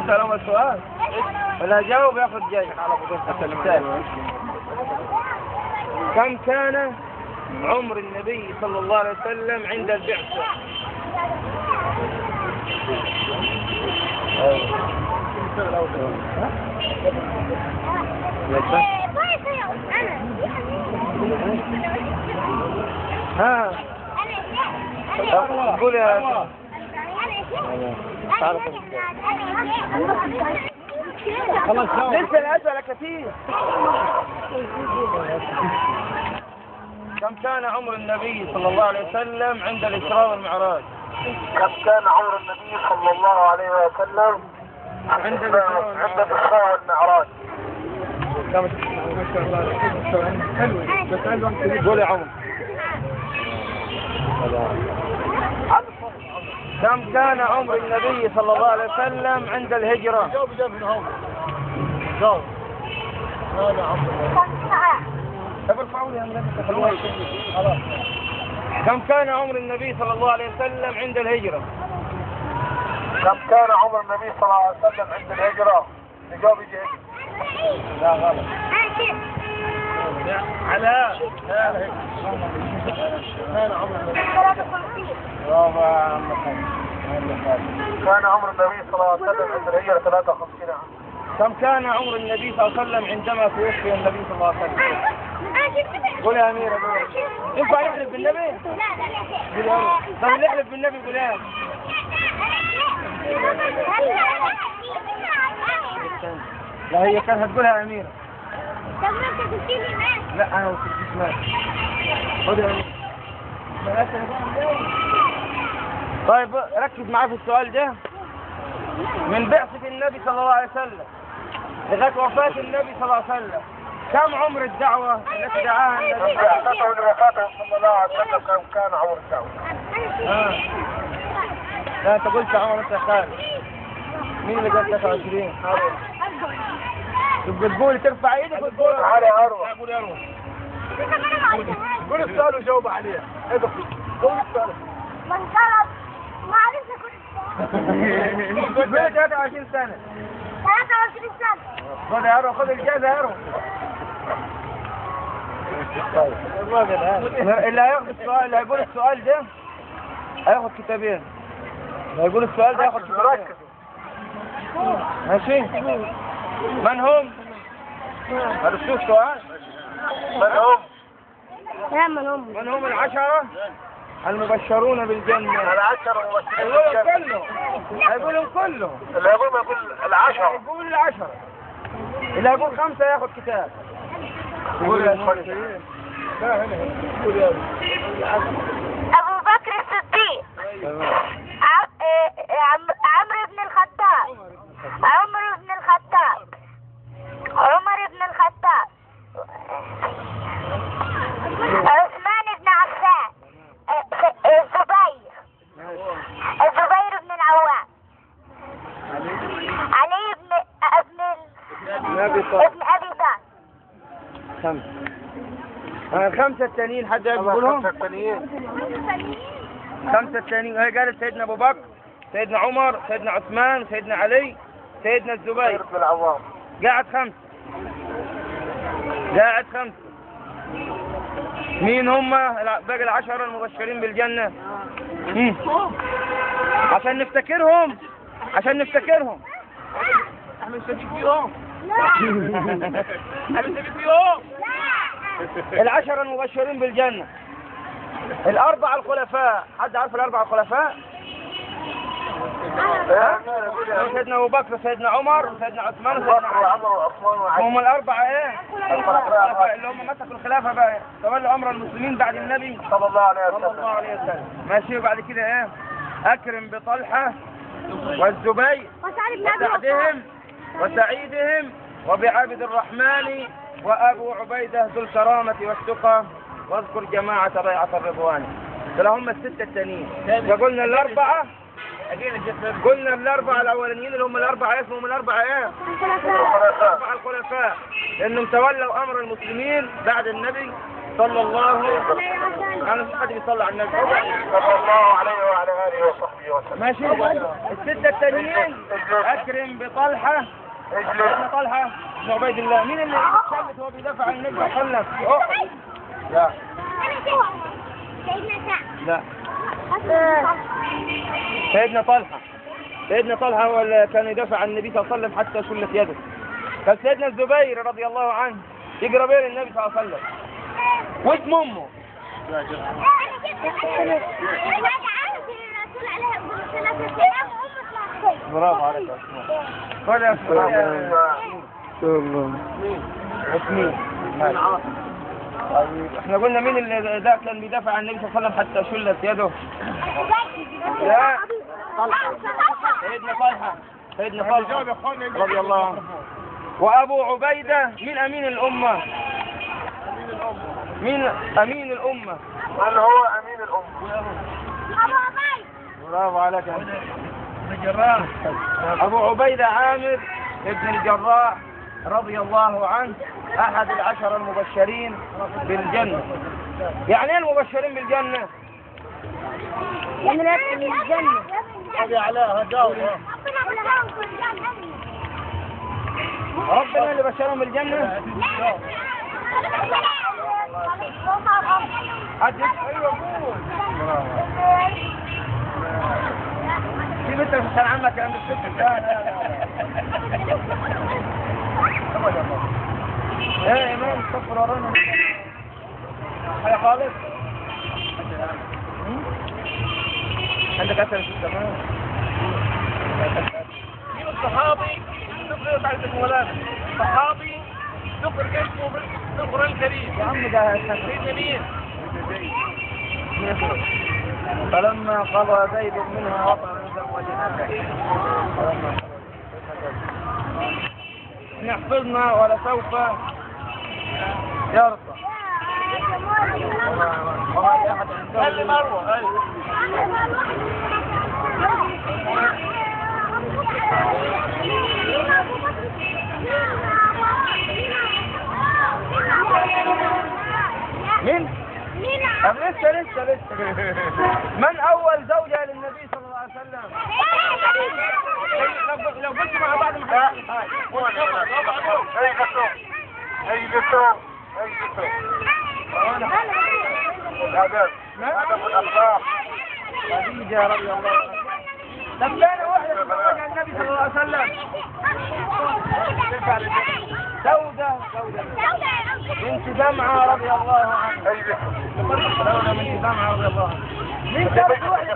نسأل أول سؤال ولا جاوب ياخذ جاي. كم كان عمر النبي صلى الله عليه وسلم عند البعثة؟ ها قول يا خلاص لسه الأسئلة كثير. كم كان عمر النبي صلى الله عليه وسلم عند الإسراء والمعراج؟ كم كان عمر النبي صلى الله عليه وسلم عند الإسراء والمعراج؟ ما شاء الله حلو. بس قول يا عمر. كم كان عمر النبي صلى الله عليه وسلم عند الهجرة؟ كم كان عمر النبي صلى الله عليه وسلم عند الهجرة؟ كم كان عمر النبي صلى الله عليه وسلم عند الهجرة؟ نجاوب يجي. لا غلط. علاء. كان عمر النبي كان عمر النبي صلى الله عليه وسلم عند الهجرة 53 عام. كم كان عمر النبي صلى الله عليه وسلم عندما توفي النبي صلى الله عليه وسلم؟ قول يا أميرة. قول. ينفع يحلف بالنبي؟ لا لا. طب اللي يحلف بالنبي قول يا. لا هي كانت هتقولها يا أميرة. طب ما انت قلت لي مات. لا انا ما قلتلكيش مات. خد يا أميرة. طيب ركز معايا في السؤال ده. من بعثة النبي صلى الله عليه وسلم لغاية وفاة النبي صلى الله عليه وسلم كم عمر الدعوة التي دعاها النبي؟ من بعثته لوفاته صلى الله عليه وسلم كم كان عمر الدعوة؟ لا انت قلت عمر انت خالد. مين اللي قال 23؟ تبقى تقول ترفع ايدك وتقول تعالى يا اروى. قول يا اروى. قول السؤال وجاوب عليه. قول السؤال. من ضرب ما عرفش اقول السؤال. قول 23 سنة. 23 سنة. خد يا اروى، خد الجائزة يا اروى. اللي هياخد السؤال، اللي هيقول السؤال ده هياخد كتابين. اللي هيقول السؤال ده هياخد كتابين. ماشي؟ من هم؟ عرفتوا السؤال؟ من هم؟ لا من هم؟ من هم العشرة المبشرون بالجنة؟ العشرة المبشرون بالجنة. هيقولهم كلهم. اللي هيقول ما يقول العشرة. هيقول العشرة. اللي هيقول خمسة ياخد كتاب. قول يا أبو بكر الصديق، عمرو بن الخطاب، عمر بن الخطاب، عمر بن الخطاب، عثمان بن عفان، الزبير، الزبير بن العوام، علي بن ابن أبي طالب. خمسة. الخمسة التانيين حد يقولهم؟ خمسة التانيين. خمسة التانيين هي قالت سيدنا أبو بكر، سيدنا عمر، سيدنا عثمان، سيدنا علي، سيدنا الزبير بن العوام. قاعد خمسة. قاعد خمسة. مين هم باقي العشرة المبشرين بالجنة؟ عشان نفتكرهم، عشان نفتكرهم. احنا مش فيهم. احنا مش فيهم. العشرة المبشرين بالجنة، الأربعة الخلفاء. حد عارف الأربعة الخلفاء؟ سيدنا أبو بكر، سيدنا عمر، سيدنا عثمان، سيدنا علي. هم الأربعة إيه؟ الخلفاء اللي هم مسكوا الخلافة بقى، تولوا أمر المسلمين بعد النبي صلى الله عليه وسلم. صلى الله عليه وسلم. ماشي. وبعد كده إيه؟ أكرم بطلحة والزبير وسعدهم وسعيدهم وبعبد الرحمن وأبو عبيدة ذو الكرامة والتقى، واذكر جماعة بيعة الرضوان. دول هم الستة التانيين. فقلنا الأربعة، قلنا الأربعة الأولانيين اللي هم الأربعة اسمهم الأربعة إيه؟ الأربعة الخلفاء، لأنهم تولوا أمر المسلمين بعد النبي صلى الله عليه، أنا حد بيصلي على النبي صلى الله عليه وعلى آله وصحبه وسلم. ماشي. الستة التانيين أكرم بطلحة، سيدنا طلحة بن عبيد الله. مين اللي اتشلت وهو بيدافع عن النبي صلى الله عليه وسلم؟ لا لا، سيدنا طلحة. سيدنا طلحة هو اللي كان يدافع عن النبي صلى الله عليه وسلم حتى شلت يده. كان سيدنا الزبير رضي الله عنه يقرب إلى النبي صلى الله عليه وسلم واسم أمه. برافو عليك يا أسماء. قال يا أسماء اسمين. طيب احنا قلنا مين اللي ده كان بيدافع عن النبي صلى الله عليه وسلم حتى شلت يده؟ لا، سيدنا طلحة. سيدنا طلحة رضي الله عنه. وأبو عبيدة مين أمين الأمة؟ مين أمين الأمة؟ من هو أمين الأمة؟ أبو عبيدة. برافو عليك يا الجراح. أبو عبيدة عامر ابن الجراح رضي الله عنه، أحد العشر المبشرين بالجنة. يعني إيه المبشرين بالجنة؟ يعني الجنة. ربنا اللي بشرهم بالجنة؟ حد ايوه قول. في بنت في الشارع عمك عند الست. لا لا لا. ايه يا امام الصف ورانا حاجة خالص. عندك اسئلة في التمام؟ مين الصحابي ذكر تعرف مولانا؟ صحابي ذكر اسمه في القرآن الكريم. يا عم ده سيدنا مين؟ فلما قضى زيد منها وطرا زوجناك. احنا حفظنا ولسوف يرضى. قال لي مروه. مين؟ طب لسه لسه لسه. من أول زوجة للنبي صلى الله عليه وسلم؟ لو قلت مع بعض ما حدش. اجلسوا اجلسوا. الآداب، آداب الأخلاق. خديجة رضي الله عنها. طب كان واحدة تتزوج على النبي صلى الله عليه وسلم؟ سودة، سودة بنت زمعة رضي الله عنها. سودة بنت زمعة رضي الله عنها. مين كانت واحدة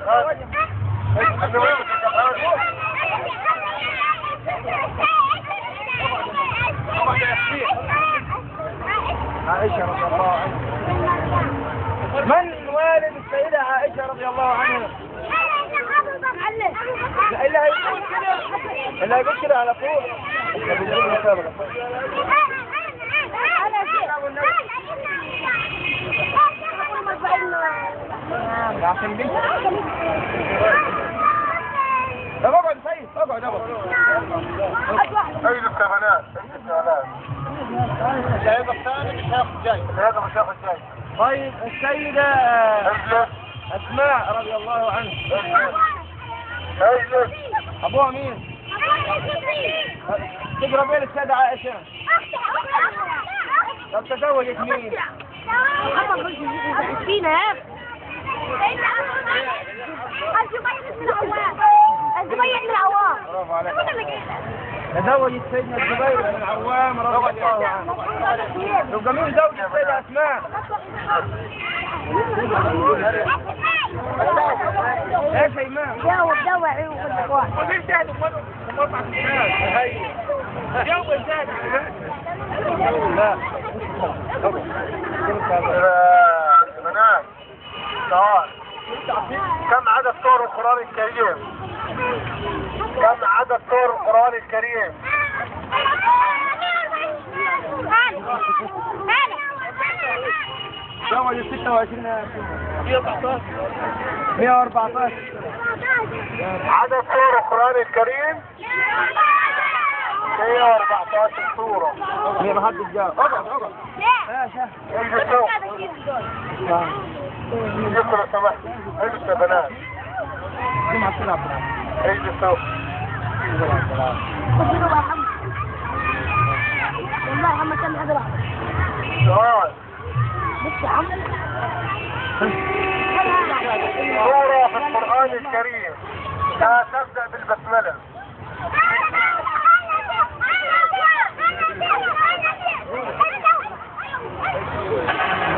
تتزوجها؟ عائشة رضي الله عنها. من والد السيدة عائشة رضي الله عنها؟ اللي هيقول كده، اللي هيقول كده على طول. عشان بنت. طب اقعد سيد، اقعد اقعد. اجلس يا بنات، اجلس يا بنات. اللي هيبقى الثاني مش هياخد جاي. اللي هيبقى مش هياخد جاي. طيب السيدة أسماء رضي الله عنها. اجلس. أبوها مين؟ تقرب ايه للسيدة عائشة؟ طب تزوجت مين؟ الزبير بن العوام. الزبير بن العوام. برافو عليك. تزوجت سيدنا الزبير بن العوام رضي الله عنه. يبقى مين زوج السيدة أسماء؟ يا شيماء. جاوب جاوب. لا. بنات تعال. كم عدد سور القرآن الكريم؟ كم عدد سور القرآن الكريم؟ زوج 26 114. عدد سور القرآن الكريم 114 سورة. هي ما حدش جاوب. اقعد اقعد. اجلسوا. اجلسوا لو سمحت. اجلسوا يا بنات. اجلسوا. والله يا عم كان هذا سؤال. بص يا عم. سورة في القرآن الكريم لا تبدأ بالبسملة.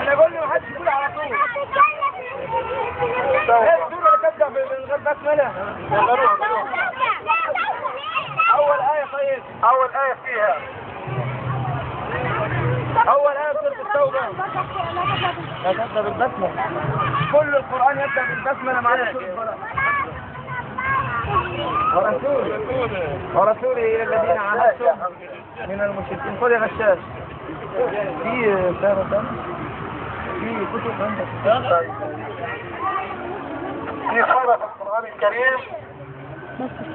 انا بقول له ما حدش يقول على طول. ايه السورة اللي تبدأ من غير بسملة؟ أول آية. طيب أول آية فيها. أول آية سورة التوبة. لا تبدأ بالبسملة. كل القرآن يبدأ بالبسملة ما عدا سورة البراءة. ورسوله إلى الذين عاهدتم من المشركين. خذ يا غشاش. في سارة في كتب عندك. في سورة في القرآن الكريم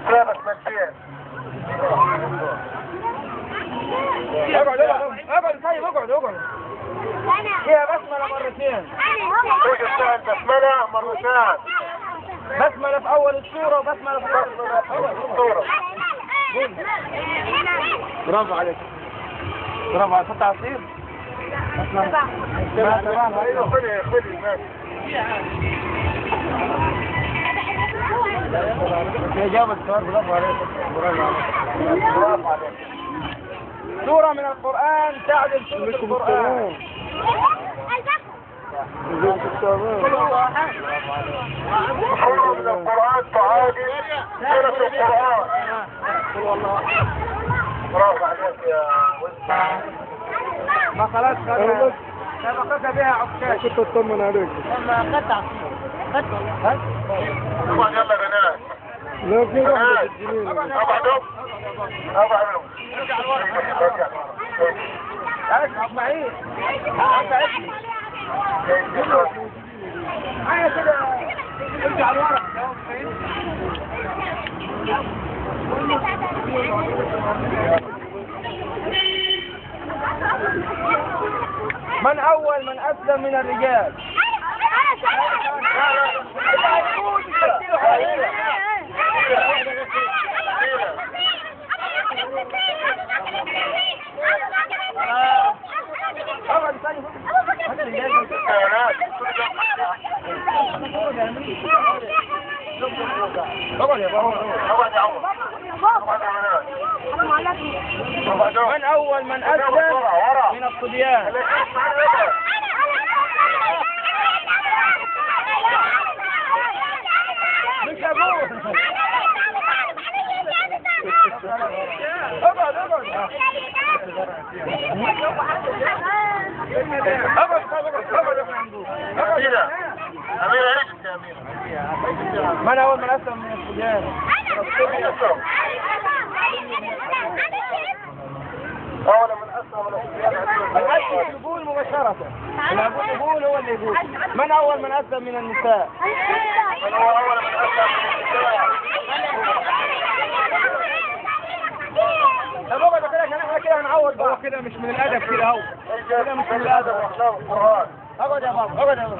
فيها بسملتين. اقعد اقعد طيب اقعد اقعد. فيها بسملة مرتين. توجد فيها البسملة مرتين. بسملة في أول السورة وبسملة في آخر السورة. برافو عليك. برافو عليك. حط عصير. ايوه خذي خذي ماشي. يا جاوبت السؤال. برافو عليك. برافو عليك. برافو عليك. سورة من القرآن تعدل سورة القرآن. سورة من القرآن تعادل سورة القرآن. برافو عليك يا ولد. ما خلاص سبقك بها عكاش. كنت اطمن عليك. لما قطع قطع. طبعا يلا بنات. لا في واحدة الجنين. اقعدوا اقعدوا. ارجع لورا. ارجع اسماعيل. معايا كده. ارجع لورا. من أول من أسلم من الرجال؟ من أول من أسلم من الصبيان؟ مش أبوه. اقعد اقعد اقعد اقعد. أميرة أميرة اجلس يا أميرة. من أول من أسلم من الصبيان؟ أول من أسلم من الصبيان. الأسلم يقول مباشرة. الأبو يقول هو اللي يقول. من أول من أسلم من النساء؟ من هو أول من أسلم من النساء؟ طب اقعد كده عشان احنا كده هنعوض. هو كده مش من الأدب كده اهو. كده مش من الأدب. القرآن. اقعد يا بابا اقعد يا بابا.